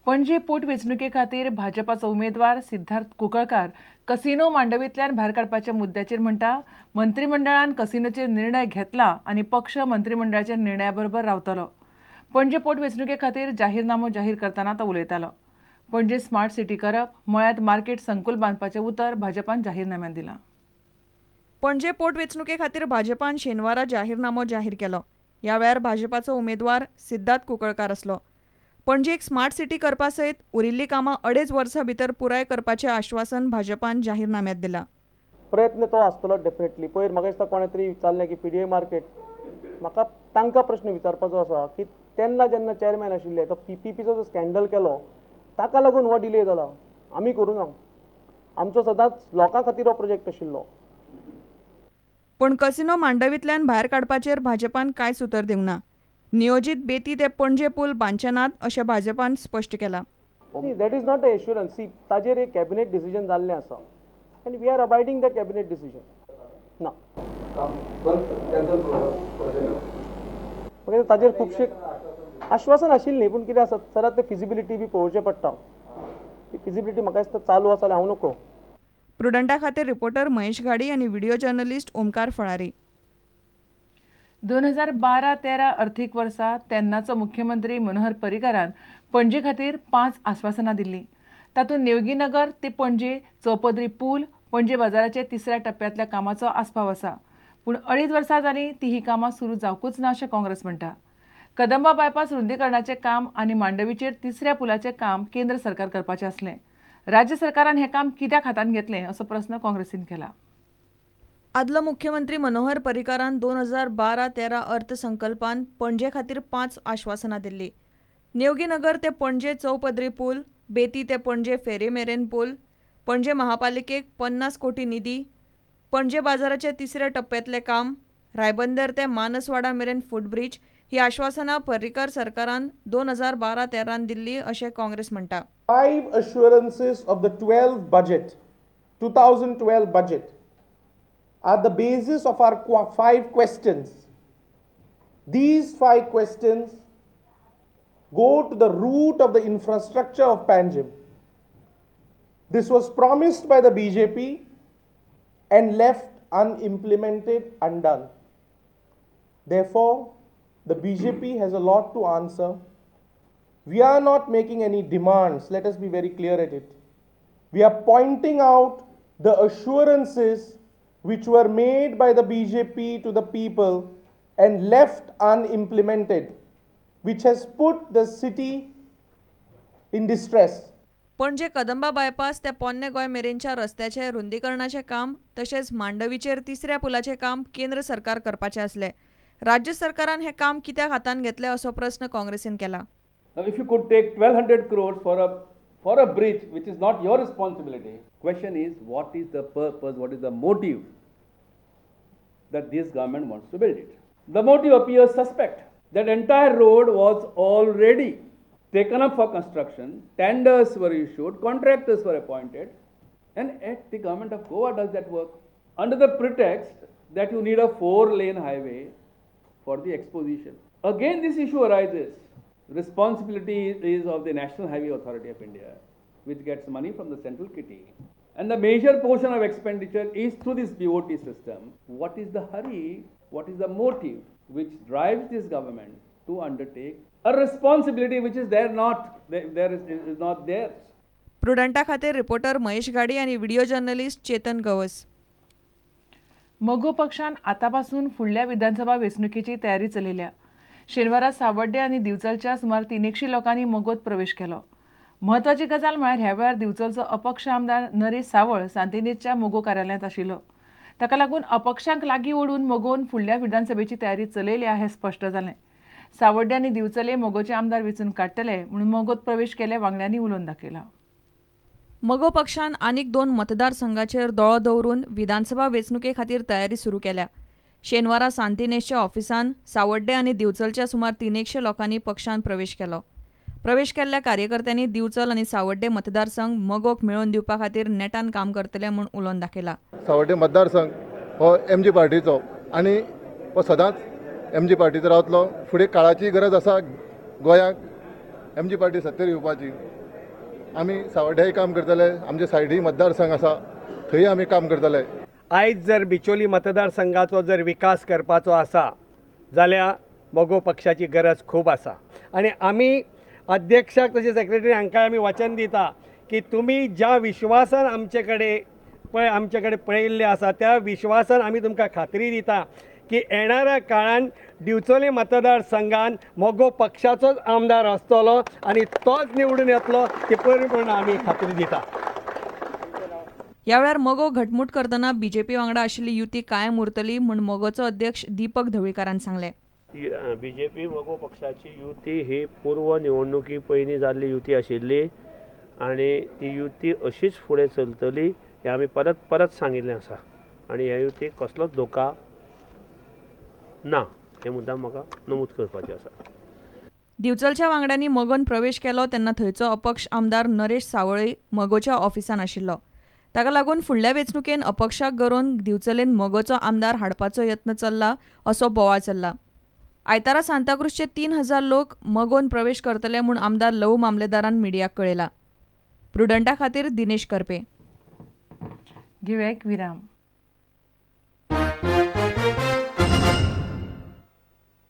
पणजे पोटवेंचणुके खातीर भाजपाचो उमेदवार सिद्धार्थ कुंकळकार कसिनो मांडवींतल्यान भायर काडपाच्या मुद्द्याचेर म्हणटा, मंत्रिमंडळान कसिनोचेर निर्णय घेतला आनी पक्ष मंत्रिमंडळाच्या निर्णया बरोबर रावतलो. पणजे पोटवेंचणुके खातीर जाहीरनामो जाहीर करतना तो उलयतालो. पणजे स्मार्ट सिटी करप, मळ्यांत मार्केट संकुल बांदपाचें उतर भाजपान जाहीरनाम्यात दिलां. पणजे पोटवेंचणुके खातीर भाजपान शेनवारा जाहीरनामो जाहीर केलो. ह्या वेळार भाजपाचो उमेदवार सिद्धार्थ कुंकळकार आसलो. पणजे एक स्मार्ट सिटी करपा सयत उरिल्लीं कामां 2.5 वर्सां भितर पुराय करपाचें आश्वासन भाजपान जाहीरनाम्यांत दिलां. प्रयत्न तो आसतलो डेफिनेटली. पयर म्हाका दिसता कोणें तरी विचारलें की पीडीए मार्केट. म्हाका तांकां प्रश्न विचारपाचो आसा की तेन्ना जेन्ना चेअरमॅन आशिल्ले, तो पीपीपीचो जो स्कँडल केलो, ताका लागून हो डिले जाला. आमी करूं ना. आमचो सदांच लोकां खातीर हो प्रोजेक्ट आशिल्लो. पूण कसिनो मांडवींतल्यान भायर काडपाचेर भाजपान कांयच उतर दिवंक ना. नियोजीत बेती ते पणजे पूल बांदचे नात, अशें भाजपान स्पश्ट केलां. That is not a assurance. See, ताजेर एक कॅबिनेट डिसिजन जाल्लें आसा आनी we are abiding that cabinet decision. ना, मागीर ताजेर खुबशे आश्वासन आशिल्लीं, पूण कितें आसा सर, ते फिजिबिलिटी बी पळोवचें पडटा. ती फिजिबिलिटी म्हाका दिसता चालू आसा जाल्यार हांव नकळो. प्रुडंटा खातीर रिपोर्टर महेश घाडी आनी व्हिडिओ जर्नलिस्ट ओमकार फळारी. 2012-13 अर्थीक वर्सा तेन्नाचो मुख्यमंत्री मनोहर पर्रीकारान पणजे खातीर पांच आस्वासनां दिल्लीं. तातूंत नेवगीनगर ते पणजे चौपदरी पूल, पणजे बाजाराचे तिसऱ्या टप्प्यांतल्या कामाचो आस्पाव आसा. पूण 2.5 वर्सां जालीं ती ही कामां सुरू जावकूच ना, अशें काँग्रेस म्हणटा. कदंबा बायपास रुंदीकरणाचें काम आनी मांडवीचेर तिसऱ्या पुलाचें काम केंद्र सरकार करपाचें आसलें. राज्य सरकारान हें काम कित्याक हातांत घेतलें, असो प्रस्न काँग्रेसीन केला. आदलो मुख्यमंत्री मनोहर पर्रीकारान 2012-13 अर्थसंकल्पान पणजे खातीर पांच आश्वासनां दिल्लीं. नेवगीनगर ते पणजे चौपदरी पूल, बेती ते पणजे फेरी मेरेन पूल, पणजे महापालिकेक 50 कोटी निधी, पणजे बाजाराचे तिसऱ्या टप्प्यांतलें काम, रायबंदर ते मानसवाडा मेरेन फुटब्रीज ही आश्वासनां पर्रीकार सरकारान 2012-13 दिल्ली, अशें काँग्रेस म्हणटा. Five assurances of the 12 budget, 2012 budget, are the basis of our five questions. These five questions go to the root of the infrastructure of Panjim. This was promised by the BJP and left unimplemented, undone. Therefore, the BJP has a lot to answer. We are not making any demands, let us be very clear at it. We are pointing out the assurances which were made by the BJP to the people and left unimplemented, which has put the city in distress. Panaji Kadamba bypass ते पोन्ने गोंय मेरेनच्या रस्त्याचें रुंदीकरणाचें काम तशेंच मांडवीचेर तिसऱ्या पुलाचें काम केंद्र सरकार करपाचें आसलें. राज्य सरकारान हें काम कित्याक हातांत घेतलें, असो प्रस्न काँग्रेसीन केला. Now, if you could take 1200 crores for a bridge, which is not your responsibility, question is, what is the purpose, what is the motive that this government wants to build it? The motive appears suspect. That entire road was already taken up for construction, tenders were issued, contractors were appointed, and yet the government of Goa does that work under the pretext that you need a 4-lane highway for the exposition. Again, this issue arises. Responsibility is of the National Highway Authority of India, which gets money from the central kitty. And the major portion of expenditure is through this BOT system. What is the hurry? What is the motive which drives this government to undertake a responsibility which is there not, there is not theirs? प्रुडंटा खातीर reporter Mahesh Ghadi आनी video journalist Chetan Gawas. मगो पक्षान आतांपासून फुडल्या विधानसभा वेंचणुकेची तयारी चलयल्या. शेनवारा सावड्डे आनी दिवचलच्या सुमार तिनेकशी लोकांनी मगोत प्रवेश केलो. म्हत्वाची गजाल म्हळ्यार ह्या वेळार दिवचलचो अपक्ष आमदार नरेश सावळ सांतिनेजच्या मगो कार्यालयांत आशिल्लो. ताका लागून अपक्षांक लागीं ओडून मगोन फुडल्या विधानसभेची तयारी चलयल्या हें स्पश्ट जालें. सावड्डे आनी दिवचले मगोचे आमदार वेंचून काडटले म्हणून मगोत प्रवेश केल्ल्या वांगड्यांनी उलोवन दाखयला. मगो पक्षान आनीक दोन मतदारसंघाचेर दोळो दवरून विधानसभा वेंचणुके खातीर तयारी सुरू केल्या. शेनवारा सांतिनेजच्या ऑफिसान सावड्डे आनी दिवचलच्या सुमार तिनेकशे लोकांनी पक्षान प्रवेश केलो. प्रवेश केल्ल्या कार्यकर्त्यांनी दिवचल आनी सावड्डे मतदारसंघ मगोक मेळोवन दिवपा खातीर नेटान काम करतले म्हूण उलोवन दाखयला. सावड्डे मतदारसंघ हो एमजी पार्टीचो आनी हो सदांच एमजी पार्टीचो रावतलो. फुडें काळाची गरज आसा गोंयाक एमजी पार्टी सत्तेर येवपाची. आमी सावड्ड्याय काम करतले, आमचे सायडी मतदारसंघ आसा थंय आमी काम करतले. आयज जर बिचोली मतदारसंघाचो जर विकास करपाचो आसा जाल्यार मगो पक्षाची गरज खूब आसा आनी आमी अध्यक्षाक तशें सेक्रेटरी हांकां आमी वचन दिता की तुमी ज्या विश्वासान आमचे कडेन पळय आमचे कडेन पळयिल्लें आसा त्या विश्वासान आमी तुमकां खात्री दिता की येणाऱ्या काळान दिवचले मतदारसंघान मगो पक्षाचोच आमदार आसतलो आनी तोच निवडून येतलो ती परिपूर्ण आमी खात्री दिता. ह्या वेळार मगो घटमूट करतना बीजेपी वांगडा आशिल्ली युती कायम उरतली म्हूण मगोचो अध्यक्ष दीपक ढवळीकारान सांगलें. बीजेपी मगो पक्षाची युती ही पूर्व निवडणुकी पयलीं जाल्ली युती आशिल्ली आनी ती युती अशीच फुडें चलतली हें आमी परत परत सांगिल्लें आसा आनी ह्या युतीक कसलोच धोका ना हें मुद्दाम म्हाका नमूद करपाचें आसा. दिवचलच्या वांगड्यांनी मगोन प्रवेश केलो तेन्ना थंयचो अपक्ष आमदार नरेश सावळी मगोच्या ऑफिसान आशिल्लो. ताका लागून फुडल्या वेंचणुकेन अपक्षाक गरोवन दिवचलेन मगोचो आमदार हाडपाचो यत्न चल्ला असो बोवाळ चल्ला. आयतारा सांताक्रूजचे 3000 लोक मगोन प्रवेश करतले म्हूण आमदार लवू मामलेदारान मिडियाक कळयला. प्रुडंटा खातीर दिनेश करपे. घेवया एक विराम.